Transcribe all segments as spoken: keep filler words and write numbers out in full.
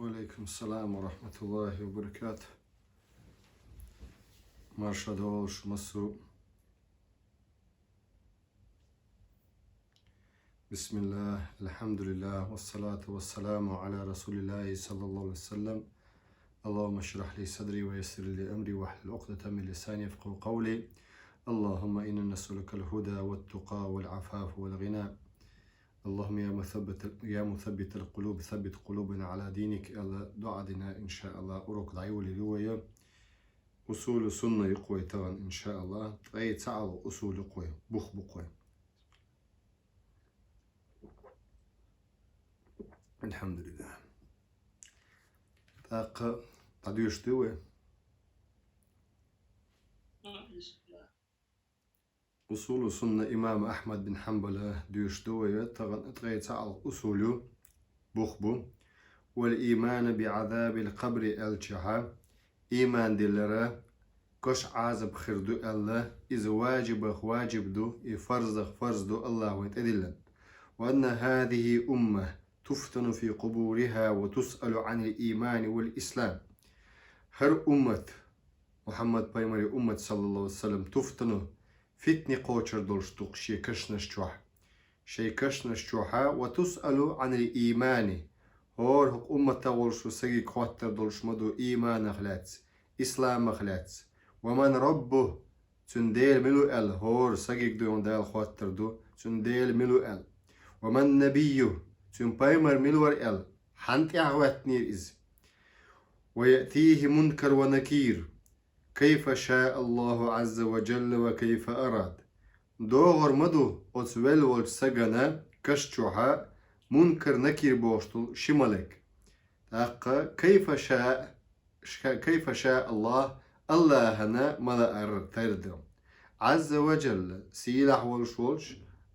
وعليكم السلام ورحمة الله وبركاته. Марша долуш массо. بسم الله، الحمد لله، والصلاة والسلام على رسول الله صلى الله عليه وسلم. اللهم اشرح لي صدري ويسر لي أمري واحلل عقدة من لساني يفقهوا قولي. اللهم إنا نسألك الهدى والتقى والعفاف والغنى. اللهم يا مثبت، يا مثبت القلوب، ثبت قلوبنا على دينك. Аьлла, дуӀа дина, иншааллахӀ, урок дӀайолалуш ю вай. Усулу сунна ю-кх вай тахана, иншааллахӀ. Ткъе цхьаалгӀа усул ю-кх вай, бух бу-кх вай. АлхьамдулиллахӀ. ТӀаккха дӀадоьшуш дуй вай? Усулу сунна имам Ахьмад бин Хьанбала доьшуш ду вай, тахана ткъе цхьаалгӀа усул ю, бух бу. والإيمان بعذاب القبر аьлчахьа, иман диллар, каш Ӏазап хир ду аьлла, иза важибах важиб ду, и фарзах фарз ду АллахӀа вайна тӀедиллина. وأن هذه الأمة تفتن في قبورها وتسأل عن الإيمان والإسلام. ХӀара уммат, Мухьаммад пайхамара уммат, саллаллахӀу Ӏалайхи ва саллам, туфтану, фитне кхочур долуш ду-кх шен кашнаш чохь. Шайн кашнаш чохьа, وتسأل عن الإيمان. ХӀора хӀокху умматах волуш ву сагиг хоттар долуш ма ду ийманах лаьцна, исламах лаьцна. ومن ربه, цуьнан Дела мила ву аьлла, хӀора сагиг дуьйна Дала хоттар ду, цуьнан Дела мила ву аьлла. ومن نبيه, цуьнан пайхамар мила вара аьлла, хьанна тӀаьхьахӀоьттинера иза. ويأتيه منكر ونكير كيف شاء الله عز وجل وكيف أراد. ДогӀур ма ду оцу велла волчу сагана каш чохьа Мункар, Накир бохуш долу ши малик. ТӀаккха كيف شاء, ша-, كيف شاء الله, АллахӀана ма лаара тера ду. Азза ва Джалла, сийлахь волуш волчу,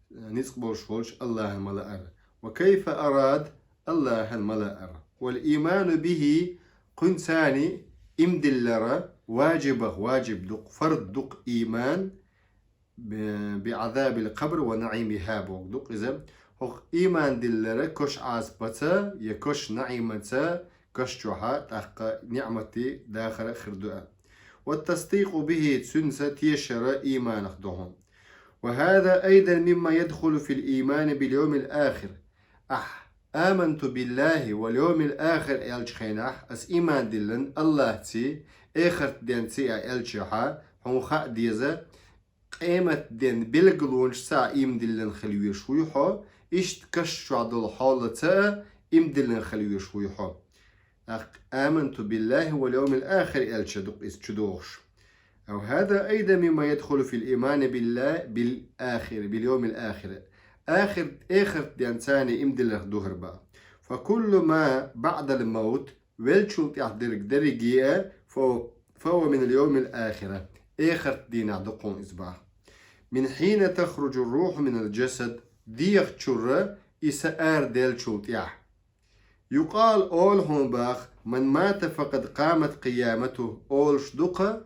ницкъ болуш волчу АллахӀана ма лаара. وكيف أراد, АллахӀана ма лаара. والإيمان به, кхуьнца ийман диллар важибах важиб ду-кх, фард ду-кх ийман, б-, بعذاب القبر ونعيمها боху ду-кх иза. ХӀокху ийман диллар каш Ӏазапаца я каш наӀимаца, каш чохьа тӀаккха ниӀматийн дахар а хир ду аьлла. والتصديق به, цуьнца тешар ийманах ду хьуна. وهذا أيضا مما يدخل في الإيمان باليوم الآخر. Ахь آمنت بالله واليوم الآخر аьллачу хенахь, ас ийман диллина АллахӀций, эхартан денций а аьллачохьа, хьуна хаа деза, къематден билгалонашца а ийман диллина хила везаш вуй хьо, иштта каш чохь долу хьолаца а ийман диллина хила везаш вуй хьо. ТӀаккха آمنت بالله واليوم الآخر аьлча ду-кх иза чудогӀуш. أو هذا أيضا مما يدخل في الإيمان بالله، بالآخر، باليوم الآخر. Ахир-, эхартан денца а ийман дилларх ду хӀара боху. فكل ما بعد الموت, веллачул тӀаьхьа дерг дерриге а, فهو، فهو من اليوم الآخر, эхартан дийнахь ду-кх хьуна иза боху. من حين تخرج الروح من الجسد, дегӀа чуьра и са арадаьллачул тӀаьхьа. يقال, олу хьуна боху, من مات فقد قامت قيامته, олуш ду-кх,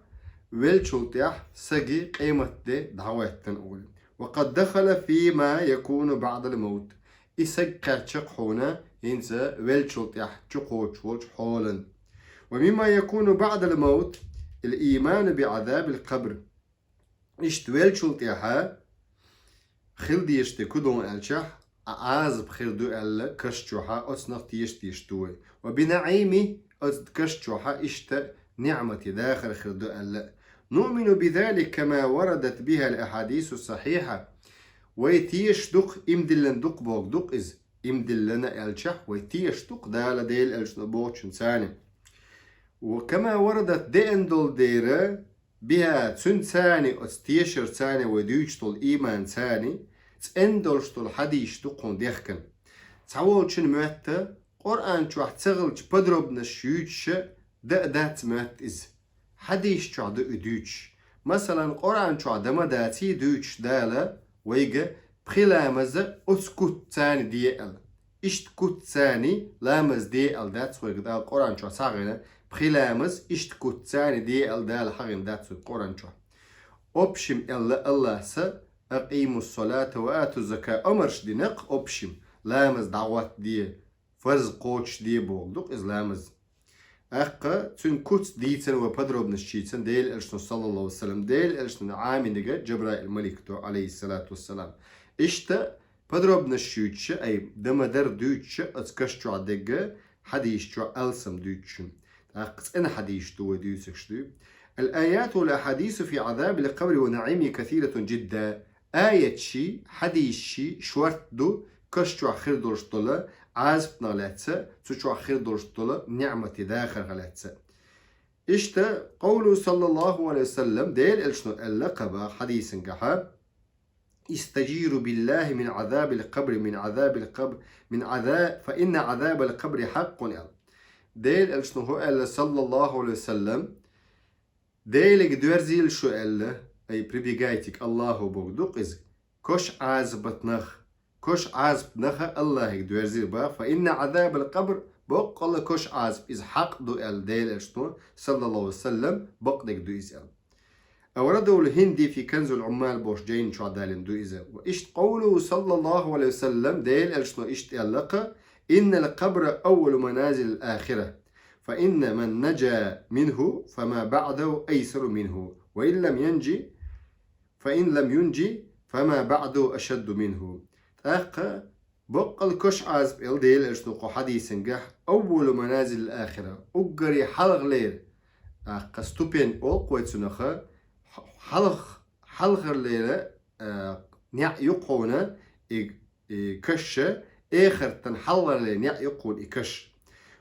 веллачул тӀаьхьа саги къематде дӀахӀоьттина олу. وقد دخل فيما يكون بعد الموت. И саг кхаьчна-кх хьуна хӀинца веллачул тӀаьхьа чукхочуш волчу хьолана. ومما يكون بعد الموت الإيمان بعذاب القبر. Иштта веллачул тӀаьхьа хила дезаш дерг ду аьлчахь, Ӏазап хир ду аьлла каш чохьа, оцунах теша дезаш ду вай. وبنعيمه, оцу каш чохьа иштта ниӀматийн дахар хир ду аьлла. نؤمن بذلك كما وردت به الأحاديث الصحيحة. Вай тешаш ду-кх, ийман диллина ду-кх боху ду-кх иза. Ийман диллина аьлчахь, вай тешаш ду-кх Дала, Делан элчано бохучунца а. وكما وردت, деана долу дела, بها, цуьнца а, оцу тешарца а, вай дуьйцуш долу ийманца а, цӀена долуш долу хьадисаш ду-кх хьуна дехкина. Цхьаволчун моьтту, Къуръан чохь ца хиллачу подробносташ юьйцуш а дан а дац моьтту иза. Хьадисаш чохь ду и дуьйцуш. Масалан, Къуръан чохь дан ма даций дуьйцуш Дала вайга пхи ламаз оцу куцца а де аьлла. Иштта куцца а ламаз де аьлла дац вайга Дала Къуръан чохь схьахьахийна, пхи ламаз иштта куцца а де аьлла Дала хьахийна дац вайга Къуръан чохь. Общем аьлла АллахӀа, أقيموا الصلاة وآتوا الزكاة, омарш дина-кх общем, ламаз дӀахӀоттаде, фарз кхочушде бохург ду-кх иза ламаз. ТӀаккха цуьнан куц дийцина вай подробностьчуьйцина Делан Элчано, саллаллаху Ӏалайхи ва саллам, Делан Элчанна Ӏамийнарг Джабраил малик ду, Ӏалайхиссалату вассалам. Иштта подробностьчуьйцуш, ай, дан ма-дарра дуьйцуш, оцу каш чохь дерг хьадисаш чохь алсам дуьйцуш. ТӀаккха цӀена хьадисаш ду вай дуьйцуш ду. الآيات والأحاديث في عذاب القبر ونعيمه كثيرة جدا. Аяташ, хьадисаш шорта ду, каш чохь хир долуш долу Ӏазапах лаьцна, цу чохь хир долуш долу ниӀматийн дахарх лаьцна. Иштта, къовлуху, саллаллаху Ӏалайхи ва саллам, Делан Элчано аьлла кхаба хьадисангахьа: استجيروا بالله من عذاب القبر، من عذاب القبر، من عذاب، فإن عذاب القبر حق, аьлла. Делан Элчано хӀу аьлла, саллаллаху Ӏалайхи ва саллам: Делига доьрзийла шу аьлла, ай, прибегайте к Аллаху бохург ду-кх иза. Каш Ӏазапах, каш Ӏазапах Аллахьига доьрзийла боху, فإن عذاب القبر, баккъалла каш Ӏазап иза хьакъ ду аьлла Делан Элчано, саллаллаху Ӏалайхи ва саллам, бакъдерг ду иза аьлла. أورده الهندي في كنز العمال бохучу жайна чохь далийна ду иза. Ва иштта къовлуху, саллаллаху Ӏалайхи ва саллам, Делан Элчано иштта аьлла кхаба: إن القبر أول منازل الآخرة، فإن من نجا منه فما بعده أيسر منه، وإن لم ينج، فإن لم ينج فما بعده أشد منه. ТӀаккха баккъалла каш Ӏазап аьлла Делан Элчано кху хьадисангахь: أول منازل الآخرة, уггаре хьалхалера, тӀаккха ступень олу-кх вай цунах, хьалха-, хьалхалера, а, неӀ ю-кх хьуна и, и каш, эхартан хьалхалера неӀ ю-кх хьуна и каш.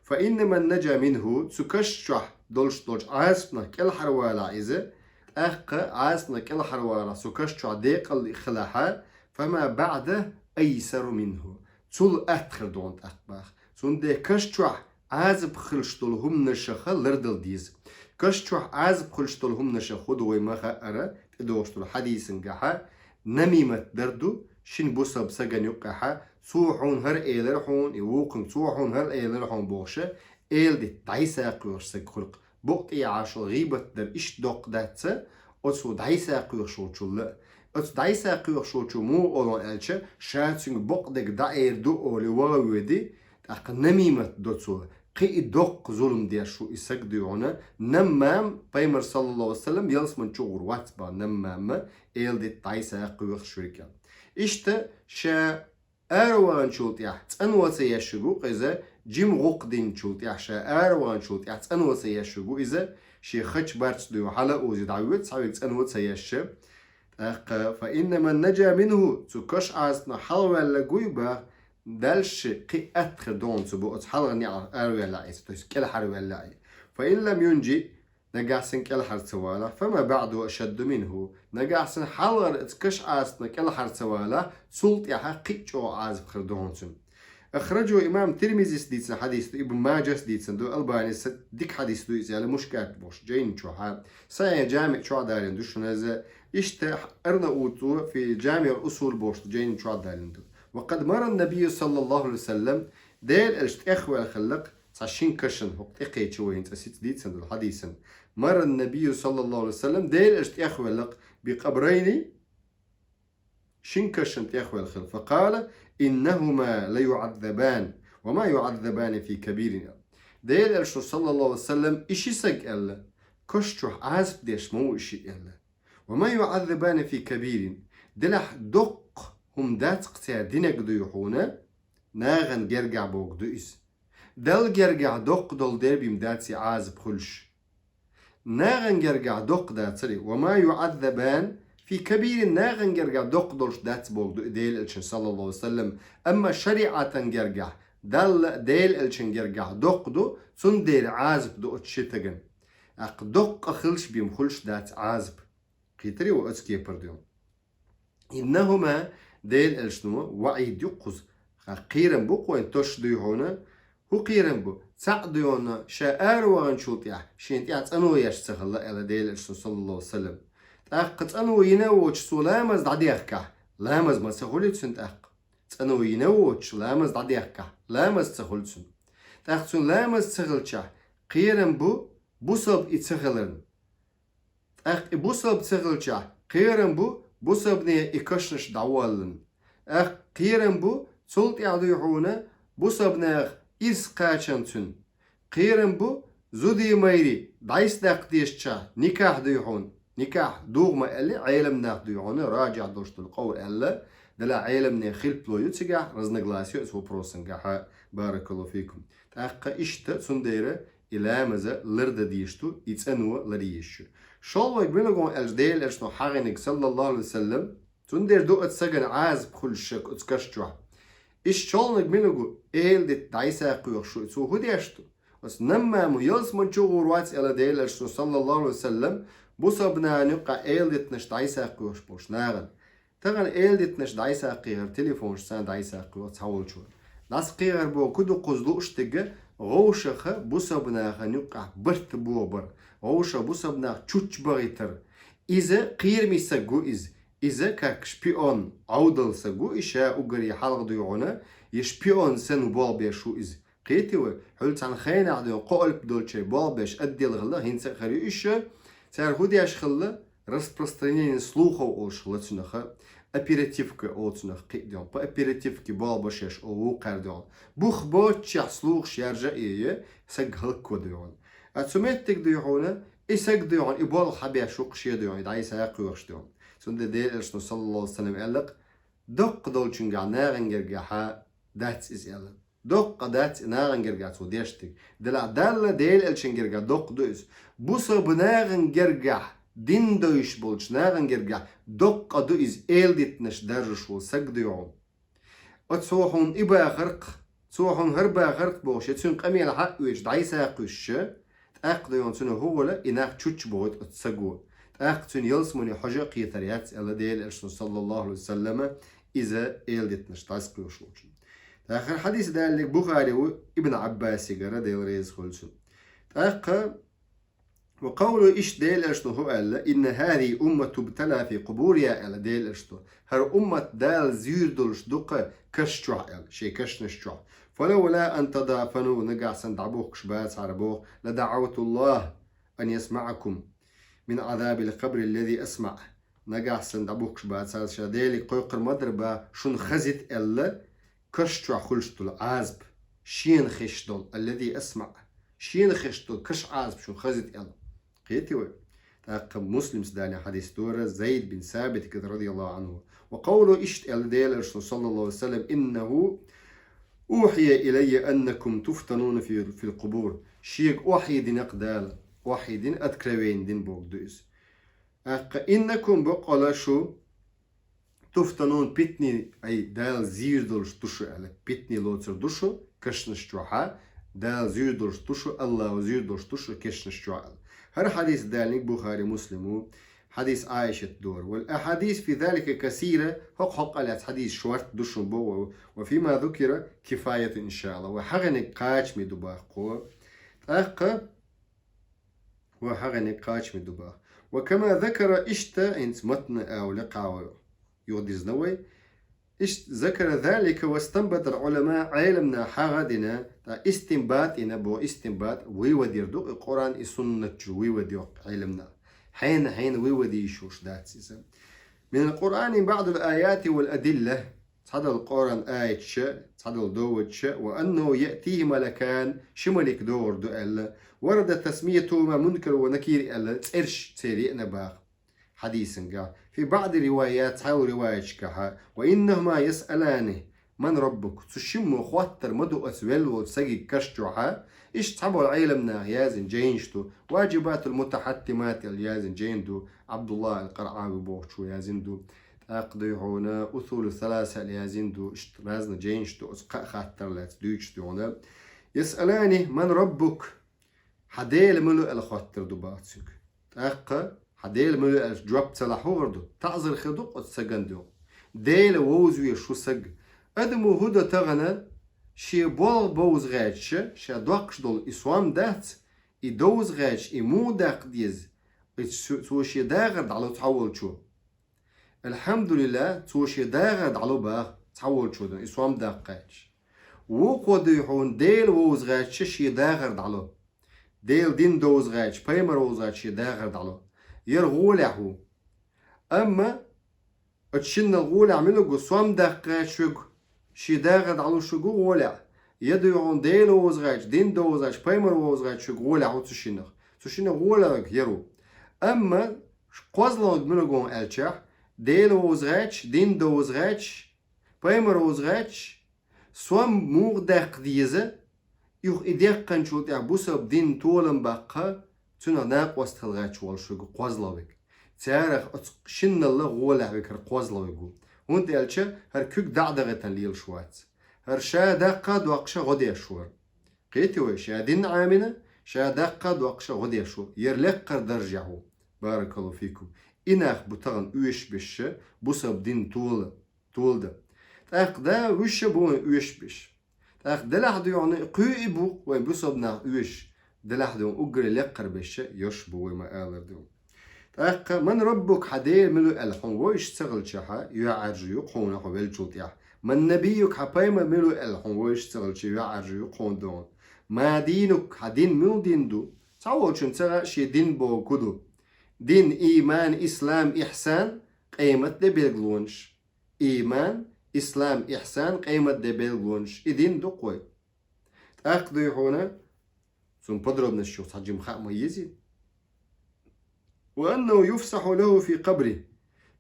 فإن من نجا منه, цу каш чохь долуш долчу Ӏазапах кӀелхьарвалахь иза, тӀаккха Ӏазапах кӀелхьарвалахь цу каш чохь декъал хилахь, فما بعده أيسر منه, цул атта хир ду хьуна тӀаккха боху. Цундела каш чохь Ӏазап хуьлуш долу хӀуманашха лардала деза. Каш чохь Ӏазап хуьлуш долу хӀуманашах хӀун ду вай ма хаъара, тӀедогӀуш долу хьадисангахьа, намимат дар ду, шина бусалба стагана юккъехьа, цо хьуна хӀара элира хьуна, и вукхунга цо хьуна хӀара элира хьуна бохуша, эладита дӀасакхоьхуш стаг хуьлу-кх. Букъ тӀехьа шул гӀийбат дар иштта доккха дац, оцо дӀасакхоьхуш волчул а. Оцу дӀасакхоьхуш волчо муха олу аьлча, ша цуьнга бакъдерг дӀаэр ду олий ваха а воьду, тӀаккха намимат до цо. Кхин и доккха зулам деш ву и стаг дуй хьуна, наммам, пайхамар, саллаллаху Ӏалайхи ва саллам, ялсамани чу гӀур вац боху наммам, эладита дӀасакхоьхуш верг. Иштта ша араваханчул тӀехь цӀано ца еш верг ву-кх иза, жима гӀуллакх динчул тӀехь ша араваханчул тӀехь цӀано ца еш верг ву иза, шен хача барца дуй хьала а узий дӀавоьду цхьаверг цӀано ца еш. ТӀаккха, فإن من نجا منه, цу каш Ӏазапах хьалхаваьлларг вуй боху, дальше кхин атта хир ду хьуна цу бу оцу хьалха неӀалх араваьллахь иза, то есть кӀелхьарваьллахь иза. فإن لم ينج, нагахь санна кӀелхьара ца валахь, فما بعده أشد منه, нагахь санна хьалхара оцу каш Ӏазапах кӀелхьара ца валахь, цул тӀаьхьа кхин а чӀогӀа Ӏазап хир ду хьуна цуьнан. أخرجه, имам Тирмизис дийцина хьадис ду, Ибн Маджас дийцина ду, Албанис дика хьадис ду иза аьлла, Мушкат бохуш жайна чохьа. Сахьихь Джамиъ чохь далийна ду шуна иза, иштта Арнаутӏи في جامع الأصول бохуш ду жайна чохь далийна ду. وقد مر النبي صلى الله عليه وسلم, Делан Элча тӀехваьлла хилла-кх цхьа шина кашна, хӀокху тӀекхечу вайна цкъа сица дийцина долу хьадисана. مر النبي صلى الله عليه وسلم, Делан Элча тӀехваьлла-кх بقبرين, шина кашна тӀехваьлла хилла. فقال: إنهما ليعذبان وما يعذبان في كبير. Делан Элчано, саллаллаху Ӏалайхи ва саллам, и ши стаг аьлла, каш чохь Ӏазап деш ма ву и шиъ аьлла. وما يعذبان في كبير. Делахь доккха хӀума дац-кх цара динарг дуй хьуна, нахана гергахь бохург ду иза. Далла гергахь доккха долу дербийм дац и Ӏазап хуьлуш. Нахана гергахь доккха дацара и. وما يعذبان في كبير, нахана гергахь доккха долуш дац бохург ду и Делан Элчано, саллаллаху Ӏалайхи ва саллам. Амма шариӀатан гергахь, Далла, Делан Элчан гергахь доккха ду, цундела Ӏазап ду оцу ши стагана. ТӀаккха доккха хилча бен хуьлуш дац Ӏазап. Кхийтирий вай оцу кепара дуй хьуна? إنهما, Делан Элчано ваӀид ю-кх кхуза. Ха, кхерам бу-кх вайна тосуш дуй хьуна? ХӀун кхерам бу? Цхьаъ дуй хьуна, ша араваханчул тӀехь, шена тӀехь цӀано еш ца хилла аьлла Делан Элчано, саллаллаху Ӏалайхи ва саллам. ТӀаккха цӀано йина а воцуш цо ламаз дӀадехкахь, ламаз ма ца хуьлий цуьнан тӀаккха? ЦӀано йина а воцуш ламаз дӀадехкахь, ламаз ца хуьлу цуьнан. ТӀаккха цуьнан ламаз ца хилчахь, кхерам бу бусалба и ца хиларна. ТӀаккха и бусалба ца хилчахь, кхерам бу бусалбанех и кашнаш дӀаволлалун. ТӀаккха кхерам бу, цул тӀаьхьа дуй хьуна, бусалбанех ирс кхачан цуьнан. Кхерам бу, зуди майри дӀасадаккха дезача никахь дуй хьуна. Никахь дугӀу ма аьлли, Ӏеламнаха дуй хьуна, раджихь долуш долу къовл аьлла, делахь Ӏеламнехан хилпало ю цигахь, разногласие ю оцу вопросангахьа, баракаллаху фикум. ТӀаккха иштта, цундела и ламаза лардан дезаш ду, и цӀано лар езаш ю. ШолгӀаниг мила гу аьлча, Делан Элчано хьахийнарг, саллаллаху Ӏалайхи ва саллам, цундела ду оцу сагана Ӏазап хуьлуш шаг оцу каш чохь. Иштта шолгӀаниг мила гу, эладита дӀасакхоьхуш шу, цо хӀун деш ду? Оцу наммаму ялсамани чу гӀур вац аьлла Делан Элчано, саллаллаху Ӏалайхи ва саллам, бусалба нахана юккъехь эладитанаш дӀасакхоьхуш болчу нахана. Тахана эладитанаш дӀасакхехьара телефонаш царна дӀасакхоьхьу цхьаволчо. ДӀасакхехьар боху ку ду кхуза лууш дерг, вовшаха бусалба нахана юккъехь барт бохабар. Вовшаха бусалба нах чучча бахийтар. Иза кхераме саг ву иза. Иза как шпион, Ӏовдал саг ву, и ша уггаре хьалха дуй хьуна, и шпион санна болх беш ву иза. Кхетий вай, хьуьлла цхьана хенахь дуй хьуна, кхо алп долчеран болх беш отдел хилла, хӀинца а хир ю уьш. Цара хӀун деш хилла, распространение слухов олуш хилла цуьнан, оперативка олу цунах кхин а дуй хьуна, по оперативке болх беш олу вукхара дуй хьуна. Бух боццушехь слухаш яржа а йой, саг хӀаллакво дуй хьуна. А цу меттиг дуй хьуна, и саг дуй хьуна, и болх хьабеш ву-кх шен дуй хьуна, и дӀасакхоьхуш дуй хьуна. Цундела Делан Элчано, саллаллаху Ӏалайхи ва саллам, аьлла-кх, доккха долчуьнгахь нахана гергахьа дац иза аьлла. Доккха дац и нахана гергахь цо деш дерг. Делахь Далла, Делан Элчан гергахь доккха ду иза. Бусалба нахана гергахь, дин довзуш болчу нахана гергахь доккха ду иза эладитанаш даржош волу саг дуй хьуна. Оцо хьуна и бахар-кх, цо хьуна хӀара бахар-кх бохуш, я цуьнан къамел хьаъ а оьцуш, дӀасакхуьссуш, тӀаккха дуй хьуна цуьнан хӀун хуьлу, и нах чучча бохуьйту оцу саго. ТӀаккха цуьнан ялсамане хьожа а кхетар яц аьлла Делан Элчано, саллаллаху Ӏалайхи ва саллама, иза эладитанаш дӀасакхоьхуш волчунна. ТӀаккха хӀара хьадис далийнарг Бухари ву, Ибн Ӏаббасигара, Дела реза хуьлда цунна. ТӀаккха Ва къавлу, иштта Делан Элчано хӀун аьлла: «Инна хӀазихи уммату тубтала фи къубуриха», аьлла Делан Элчано. ХӀара уммат Дала зуьйр долуш ду-кх каш чохь аьлла, шайн кашнаш чохь. «Фалавла ан тадафану», нагахь санна дӀабухкуш бацахьара боху, «ладаӀавтуллаха ан ясмаӀакум мин Ӏазабил къабри аллази асмаӀ». Нагахь санна дӀабухкуш бацахьара ша Деле кхойкхур ма дара бах, шуна хазийта аьлла, каш чохь хуьлуш долу Ӏазап, шена хезаш долу, аллази асмаӀ, шена хезаш долу каш Ӏазап шуна хазийта аьлла. Кхетий вай? ТӀаккха Муслима далийна хьадис дара Зайд бин Сабитигара, радияллаху Ӏанху. Ва къавлу, иштта аьлла Делан Элчано, саллаллаху Ӏалайхи ва саллам: «Иннаху ухьия илайя аннакум туфтануна фи, фил къубур». Шега охьа дина-кх Дала, охьа дина, откровение дина бохург ду иза. ТӀаккха «иннакум», баккъала шу, «туфтанун», питни, ай, Дала зийр долуш ду шу аьлла, питни лоцур ду шу, кашнаш чохьа, Дала зийр долуш ду шу, Аллаха зийр долуш ду шу, кашнаш чохьа аьлла. ХӀара хьадис далийнарг Бухари, Муслим ву, хьадис Ӏайшат дора. Вал ахьадис фи залика касира, хӀокху хьокъехь лаьцна хьадис шорта ду шуна боху, ва фима зукира кифаятун, иншаалла. Ва хьахийнарг кхачаме ду бах кхо. ТӀаккха Ва хьахийнарг кхачаме ду бах. Ва кама закара, иштта, хӀинца матна ала кхавар юха дизна вай. Иштта, закара залика ва станбатал Ӏулама, Ӏеламнаха хьаха а дина, тӀаккха истинбат йина боху, истинбат вывод йийр ду, и Къуръан, и суннат чу вывод йо-кх Ӏеламнаха. Хьенан, хьенан вывод йийш йолуш дац иза. Минал Къуръани баъдул аяти вал адилла, цхьадолу Къуръан аяташ, цхьадолу доводаш, ва аннаху яътихи малакан, ши малик догӀур ду аьлла, варада тасмиятухума Мункар ва Накир аьлла, цӀераш церан еана бах хьадисангахь. Фи баъди риваят, цхьайолу риваяташкахьа, ва иннахума ясъалани: «Ман раббук?» Цу шиммо хоттар ма ду оцу велла волчу саги каш чохьа. Иштта цхьаболу Ӏеламнаха яздина жайнаш ду, «Ваджибатул мутахьаттимат» аьлла яздина жайна ду, Ӏабдулла ал-Къаръави бохучо яздина ду. ТӀаккха дуй хьуна «Усулу саласа» аьлла яздина ду, иштта разна жайнаш ду, оцу кхаа хаттар лаьцна дуьйцуш дуй хьуна. «Ясъалани: ман раббук?» Хьан Дела мила ву аьлла хоттар ду бах цуьнга. ТӀаккха хьан Дела мила ву аьлча жоп ца лахь хӀун хир ду? ТаӀзар хир ду-кх оцу сагана дуй хьуна. Дела вовза везаш ву саг. Адамо хӀун до тахана, шен болх бовза гӀерташ, ша доккхуш долу и сом дац, и довза гӀерташ, и муха даккха деза? И цо, цо шен дахар дӀало цхьаволчо. Алхьамдулиллах, цо шен дахар дӀало бах цхьаволчо дан, и сом даккха гӀерташ. Вукхо дуй хьуна Дела вовза гӀерташ шен дахар дӀало. Делан дин довза гӀерташ, пайхамар вовза гӀерташ шен дахар дӀало. Яра гӀолехь ву. Амма оцу шиннал гӀолехь мила гу, сом даккха гӀерташ верг, шен дахар дӀалуш верг ву гӀолехь. Я дуй хьуна Дела вовза гӀерташ, дин довза гӀерташ, пайхамар вовза гӀерташ шуьга гӀолехь ву цу шиннах. Цу шиннах гӀолехь верг хӀара ву. Амма кхозлагӀверг мила ву аьлча, Дела вовза гӀерташ, дин довза гӀерташ, пайхамар вовза гӀерташ, сом муха даккха деза, юха и даьккхинчул тӀехьа бусалба дин толам баккха, цунах накъост хила гӀерташ волуш верг ву кхозлагӀверг. Царах оцу шиннал гӀолехь верг хӀара кхозлагӀверг ву. ХӀунда аьлча хӀара куьг дӀа а дахийтина лелаш вац. ХӀара ша даккха а доккхуш гӀо деш вара. Кхетий вай, ша дин Ӏамийна, ша даккха а доккхуш гӀо деш ву. ХӀара лекхара даржехь ву. Баракаллаху фикум. И нах бу тахана оьшуш берш, бусалба дин тола, тола дан. ТӀаккха да вуьш а бу вайн оьшуш берш. ТӀаккха делахь дуй хьуна кхуьуш а бу вайн бусалба нах оьшуш. Делахь дуй хьуна уггаре лекхара берш йош бу вай ма-аллара дуй хьуна. ТӀаккха: «Ман раббук», хьан Дела мила ву аьлла хьуна вовзаш ца хилча, хьан юьхьӀаьржа ю кхунах хьо веллачул тӀехьа. «Ман набийюк», хьан пайхамар мила ву аьлла хьуна вовзаш ца хилча, юьхьӀаьржа ю кхунах дуй хьуна. «Ма динук», хьан дин муьлха дин ду? Цхьаволчунна ца хаьа шен дин бохург хӀун ду. Дин, ийман, ислам, ихьсан, къематде билгалонаш. Ийман, ислам, ихьсан, къематде билгалонаш. И дин ду-кх вай. ТӀаккха дуй хьуна, цунна подробностех цхьа жима хаа ма езий. «Ва аннаху юфсахьу лаху фи къабри».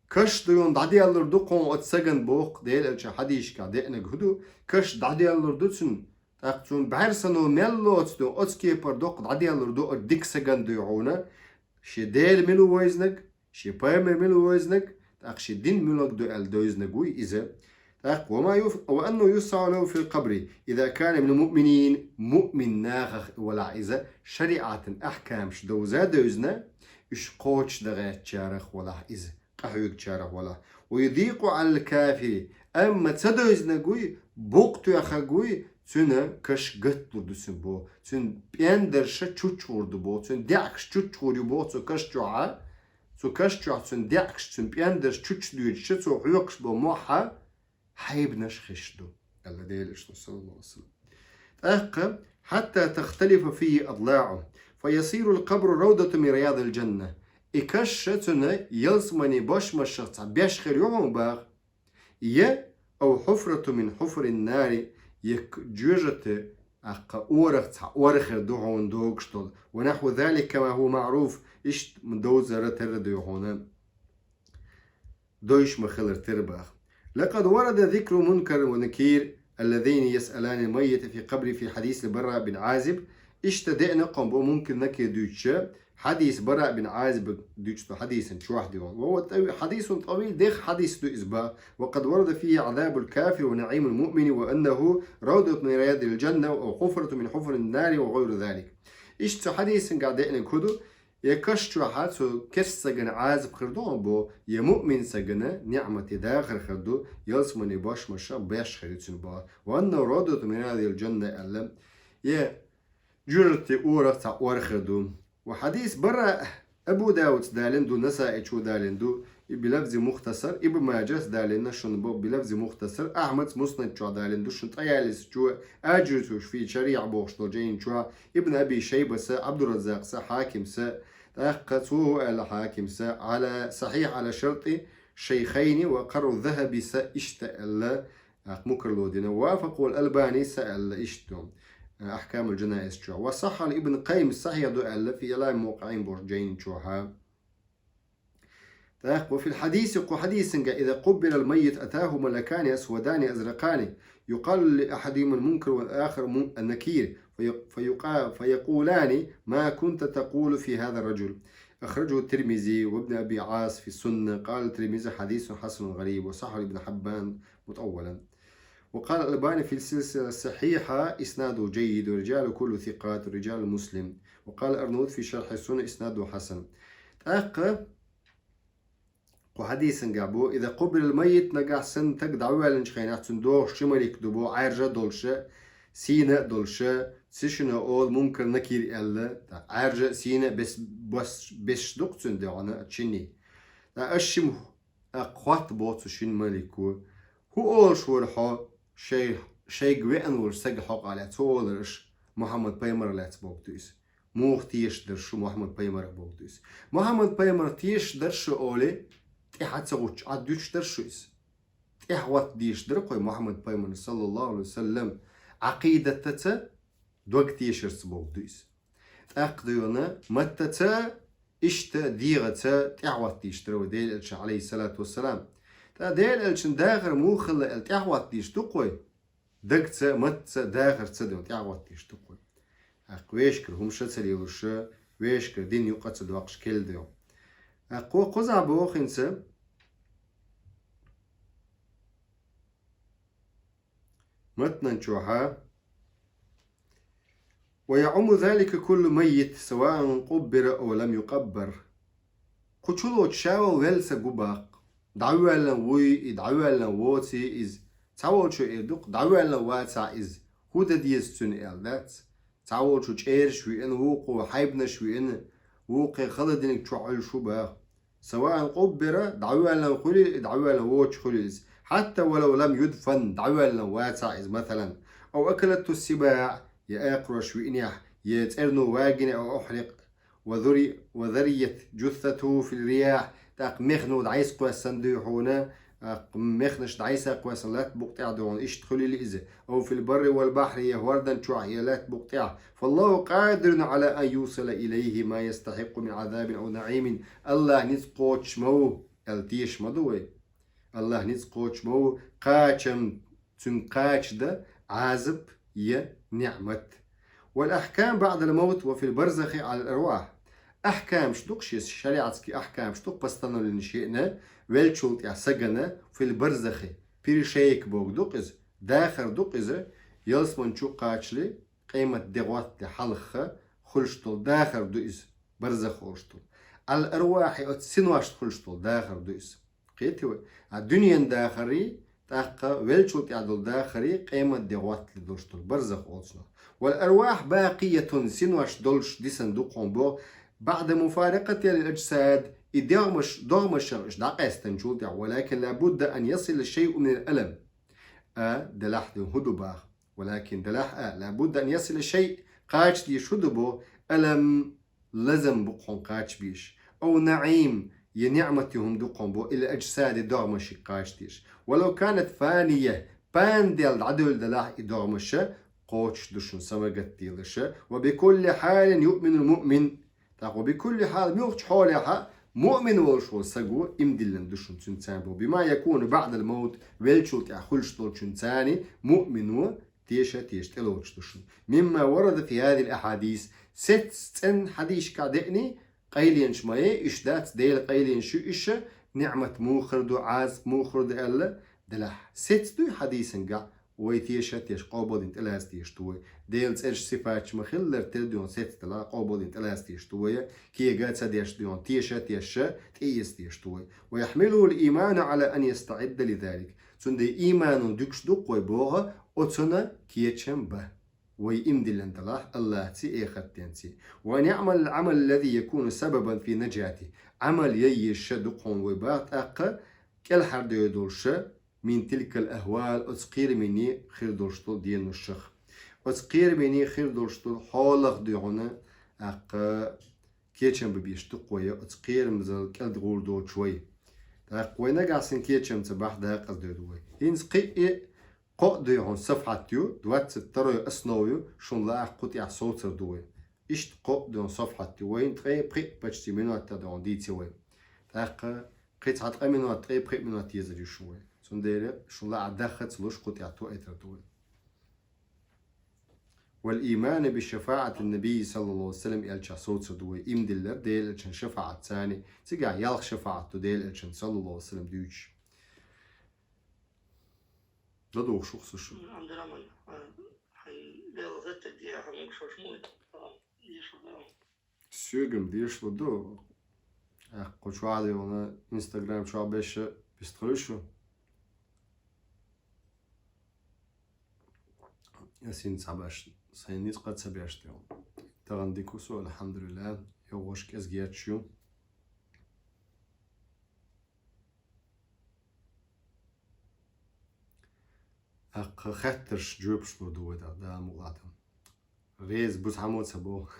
Каш дуй хьуна дӀаделлар ду кхунна оцу сагана боху Делан элчан хьадисашкахь деанарг хӀун ду, каш дӀаделлар ду цунна. ТӀаккха цунна бӀаьрсано мел лоцу ду, оцу кепара доккха дӀаделлар ду оцу дика сагана дуй хьуна, шен Дела мила ву вевзинарг, шен пайхамар мила ву вевзинарг, тӀаккха шен дин муьлхарг ду аьлла девзинарг вуй иза. ТӀаккха: «Ва ма юф-, ва аннаху юфсахьу лаху фи къабри, иза кана минал муъминин», муъмин нахах и валахь иза, шариӀатан ахькамаш довза а девзина, уьш кхочушдан гӀертачарах валахь иза, къахьоьгучарах валахь. «Ва юдийкъу Ӏалал кафири», амма ца девзинарг вуй, букъ тоьхнарг вуй, цуьнан каш гатта лур ду цуьнан боху, цуьнан пӀендарш чучча гӀур ду боху, цуьнан даьӀахкаш чучча гӀур ю боху цу каш чохь, цу каш чохь цуьнан даьӀахкаш, цуьнан пӀендарш чучча доьдуш, цо хьоькхуш болу мохь хьайбанаш хезаш ду, аьлла Делан элчано, саллаллаху Ӏалайхи ва саллам. ТӀаккха: «Хьатта тахталифа фийхи адлаӀуху, фа ясирул къабру равдатан мин риядил жанна». И каш цуьнан ялсаманин бошмашах цхьа беш хир ю хьуна боху, я: «Ав хьуфратун мин хьуфарин нари», я к-, жоьжахатин, тӀаккха, орах цхьа ор хир ду хьуна догуш долу. «Ва нахьву залика, кама хӀува маъруф», иштта ма довзара терра дуй хьуна, довзуш ма хилар терра боху. «Лакъад варада зикру Мункар ва Накир, аллазини ясъаланил маййита фи къабрихӀи фи хьадисил Бараъ бин Ӏазиб». Иштта деана кхунна боху Мункар, Накир дуьйцуш, хьадис Бараъ бин Ӏазиб дуьйцу хьадисан чохь дуй хьуна. «Ва хӀува тӀави-, хьадисун тӀавил», дехха хьадис ду иза боху. «Ва къад варада фийхи Ӏазабул кафир ва наӀимул муъмини ва аннаху равдатун мин риядил жанна ва хьуфратун мин хьуфарин нари ва гӀайру залик». Иштта цу хьадисангахь деанарг хӀун ду, я каш чохь цу керста сагана Ӏазап хир ду хьуна боху, я муъмин сагана ниӀматан дахар хир ду, ялсаманин бошмашах беш хир ю цуьнан боху. «Ва аннаху равдатун мин риядил жанна», аьлла, я жоьжахатин орах цхьа ор хир ду. Ва хьадис Бараъ Абу Дауда далийна ду, Насаичо далийна ду, и билафзи мухтасар, Ибн Маджас далийна шуна бо билафзи мухтасар, Ахьмада Муснад чохь далийна ду шуна, ТӀаялисичо, Аджуррийс фи шарихь бохуш долу жайна чохь, Ибн Аби Шайбаса, Ӏабдурраззакъса, Хьакимса, тӀаккха цо аьлла Хьакимса, Ӏала сахьихь Ӏала шарти шайхайни ва къарру Захабиса иштта аьлла, тӀаккха мукарло дина. «Ва вафакъахул Албани», са аьлла иштта ду, Ахькамул Джанаиз чохь. «Ва сахьхьаху Ибн Къаййим, сахьихь ду аьлла, фи Иълами муваккъиӀин боху жайна чохь. ТӀаккха: «Ва фил хьадиси», кху хьадисангахь: «Иза къуббирал маййиту атаху малакани асвадани азракъани, юкъалу ли ахьадихимал Мункар вал ахар му-, Накир, фа ю-, фа юкъа-, фа якъулани: ма кунта такъулу фи хазар раджул». Ахраджаху Тирмизи ва Ибн Аби Ӏасим фи Сунна, къала Тирмизи: хьадисун хьасанун гӀариб, ва сахьхьаху Ибн Хьиббан мутӀаввалан. Ва къала Албани фи силсила сахьихьа: иснадуху джаййид, ва риджалуху куллухум сикъат, риджалу Муслим. Ва къала Арнаут фи шархьи Сунна: иснадуху хьасан. ТӀаккха кху хьадисангахь бу: «Иза къуббирал маййит», нагахь санна стаг дӀавоьллинчу хенахь цуьнан догӀуш ши малик ду бу, Ӏаьржа а долуша, сийна а долуша, цу шинна олу Мункар, Накир аьлла, тӀаккха Ӏаьржа а, сийна а бес-, бос-, бесаш ду-кх цуьнан дегӀана а, шинний. ТӀаккха аш шимма, тӀаккха хотту боху цу шина малико: «ХӀун олуш вара хьо шай-, шайга веана волчу стага хьокъехь лаьцна?» Цо олура: «Аш Мухьаммад пайхамарах лаьцна бохург ду иза. Муха тешаш дара шу Мухьаммад пайхамарах бохург ду иза. Мухьаммад пайхамарах тешаш дара шу олий, тӀаьхьа ца гӀуттуш, Ӏад дуьтуш дара шу иза. ТӀаьхьа гӀотта дезаш дара кхо Мухьаммад пайхамарах, саллаллаху Ӏалайхи ва саллам, Ӏакъидатаца, дог тешарца бохург ду иза. ТӀаккха дуьйна маттаца, иштта дегӀаца тӀаьхьахӀоттийша дара вай Делан Элчан, Ӏалайхи ссалату вассалам. ТӀаккха Делан Элчан дахар муха хилла аьлла тӀаьхьахӀоттийша ду-кх вай, дагца, маттаца, дахарца дуьйна тӀаьхьахӀоттийша ду-кх вай. ТӀаккха вешкара хӀума ша ца лелаш, вешкара дин юкъа ца доаккхаш кхел дуьйна. ТӀаккха кхо-, кхузахь боху хӀинца, Матнан чохьа: «ويعم ذلك كل ميت سواء قبر أو لم يقبر». Кху чулоцу ша ваьлла саг ву баккха. ДӀавоьллина вуй и, дӀавоьллина воций иза. Цхьаволчо эр ду-кх, дӀавоьллина вацахь иза, хӀун дан деза цуьнан аьлла, дац? Цхьаволчо чӀераш веана, вукхо хьайбанаш веана, вукхо хала диниг чохь Ӏуьллуш ву баха. «سواء قبر», дӀавоьллина хуьлий, дӀавоьллина воцуш хуьлий иза. «حتى ولو لم يدفن», дӀавоьллина вацахь иза, масалан. «أو أكلته السباع», я акхарош веанехь, я цӀерно вагийнехь, «أو أحرق», «وذري-، وذريت جثته في الرياح», тӀаккха мехно дӀасакхоьссина дуй хьуна, тӀаккха мехнаш дӀасакхоьссина латта букъа тӀехь дуй хьуна, иштта хуьлийла иза. «أو في البر والبحر», я хӀордан чохь, я латта букъа тӀехь. «فالله قادر على أن يوصل إليه ما يستحق من عذاب أو نعيم». АллахӀ ницкъ кхочуш ма ву аьлла теша ма ду вай. АллахӀ ницкъ кхочуш ма ву кхачам, цуьнга кхача дан Ӏазап я ниӀмат. «والأحكام بعد الموت وفي البرزخ على الأرواح». Ахькамаш ду-кх шен, шариатский ахькамаш ду-кх, постановление шеъна, веллачул тӀехь сагана, «في البرزخ», перешейк бохург ду-кх иза, дахар ду-кх иза, ялсамани чу кхачале, къемат де гӀоттале хьалха хуьлуш долу дахар ду иза, барзах олуш долу. «على الأرواح», оцу синошна хуьлуш долу дахар ду иза. Кхетий вай? А дуьненан дахарий, тӀаккха веллачул тӀехь долу дахарий, къемат де гӀоттале долуш долу барзах олучунах. «والأرواح باقية», синош долуш дисина ду-кх хьуна боху, «بعد مفارقتها للأجساد», и дегӀмаш, догӀмашах уьш дӀакъаьстинчул тӀехь, «ولكن لا بد أن يصل شيء من الألم». А, делахь ду хӀун ду баха. «ولكن», делахь а, «لا بد أن يصل شيء», кхача дезаш хӀун ду боху, «ألم», лазам бу-кх хьуна кхача безаш, «أو نعيم», я ниӀмат ю хӀума ду-кх хьуна боху, «إلى الأجساد», догӀмашка кхача дезаш. «ولو كانت فانية», пана даьлла дӀадевлла делахь и догӀмаш, кхочуш ду шуна, са ма гатделаш. «وبكل حال يؤمن المؤمن». ТӀаккха «وبكل حال», муьлххачу хьолехь а муъмин волуш волу саг ву, иман диллина ду шуна цуьнца боху. «بما يكون بعد الموت», веллачул тӀехь хуьлуш долчуьнца муъмин ву, теша а теша тӀелоцуш ду шуна. «مما ورد في هذه الأحاديث», сецца цӀена хьадисашкахь деъний, къайленаш ма ю уьш, дац, Делан къайленаш ю уьш, ниӀмат муха хир ду, Ӏазап муха хир ду аьлла, делахь сецца дуй хьадисангахь, вай теша а теша къобалдина тӀелаца дезаш ду вай. Делан цӀераш, сифаташ ма-хиллара тера дуй хьуна сецца делахь, къобалдина тӀелаца дезаш ду вай, кега а ца деш дуй хьуна, теша а теша тӀеэца дезаш ду вай. «ويحمله الإيمان على أن يستعد لذلك». Цундела иймано дуьгуш ду-кх вай боху, оцунна кечам бан, вай иман диллина делахь АллахӀций, эхартденций. «وأن يعمل العمل الذي يكون سببا في نجاته». Ӏамал ян езаш ду-кх хьуна вай боху, тӀаккха кӀелхьардевр долуш, «من تلك الأهوال», оцу кхерамийн хир долуш долу деношах. Оцу кхерамийн хир долуш долу хьолах дуй хьуна, тӀаккха кечам бан безаш ду-кх вай, оцу кхерамзалла кӀелгӀур доцуш вай. ТӀаккха вай нагахь санна кечам ца бахь, декъаза дер ду вай. ХӀинца кхин а, кхоъ дуй хьуна сафхьат ю, двадцать второй основа ю, шуна лаахь кху тӀехь совцар ду вай. Иштта кхоъ дуй хьуна сафхьат ю, вайна ткъе пхиъ почти минот а дуй хьуна дийца вай. ТӀаккха кхин цхьа ткъа минот, ткъе пхиъ минот езар ю шуна вай. Цундела шуна лаахь даха ца луш кху тӀехь тоуьйтур ду вай. «والإيمان بشفاعة النبي صلى الله عليه وسلم», элча совцар ду вай, иман диллар Делан элчан шафаӀатца, цигахь ялх шафаӀат ду Делан элчан, саллаллаху Ӏалайхи ва саллам, дуьйцуш. ДадугӀуш ву-кх со шуна. Абдурахман, а, хьайн Дела хӀоттаде, хьан мугушош муй? А, ешал Дела. Соьгам дешал ду. Кху чохь а дуй хьуна, Instagram чохь беш а бистхуьлуш ву. Ас хӀинца цхьа баш, сайн ницкъ а ца беш дуй хьуна. Тахана дика ву со, алхьамдулиллахӀ, йогӀуш кӀезиг етташ ю. Аккха хеттарш, жоьпаш лур ду вай, да, да, мукъалатам. Реза бу цхьаммо ца боху.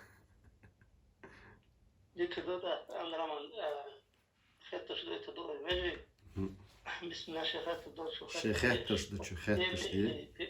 Дика ду, да, Абдурахман, а, хеттарш ду, это ду, вежи. Мгм. Бисмилла, шен хеттарш ду, шу шен хеттарш хеттарш ду, шу хеттарш ду.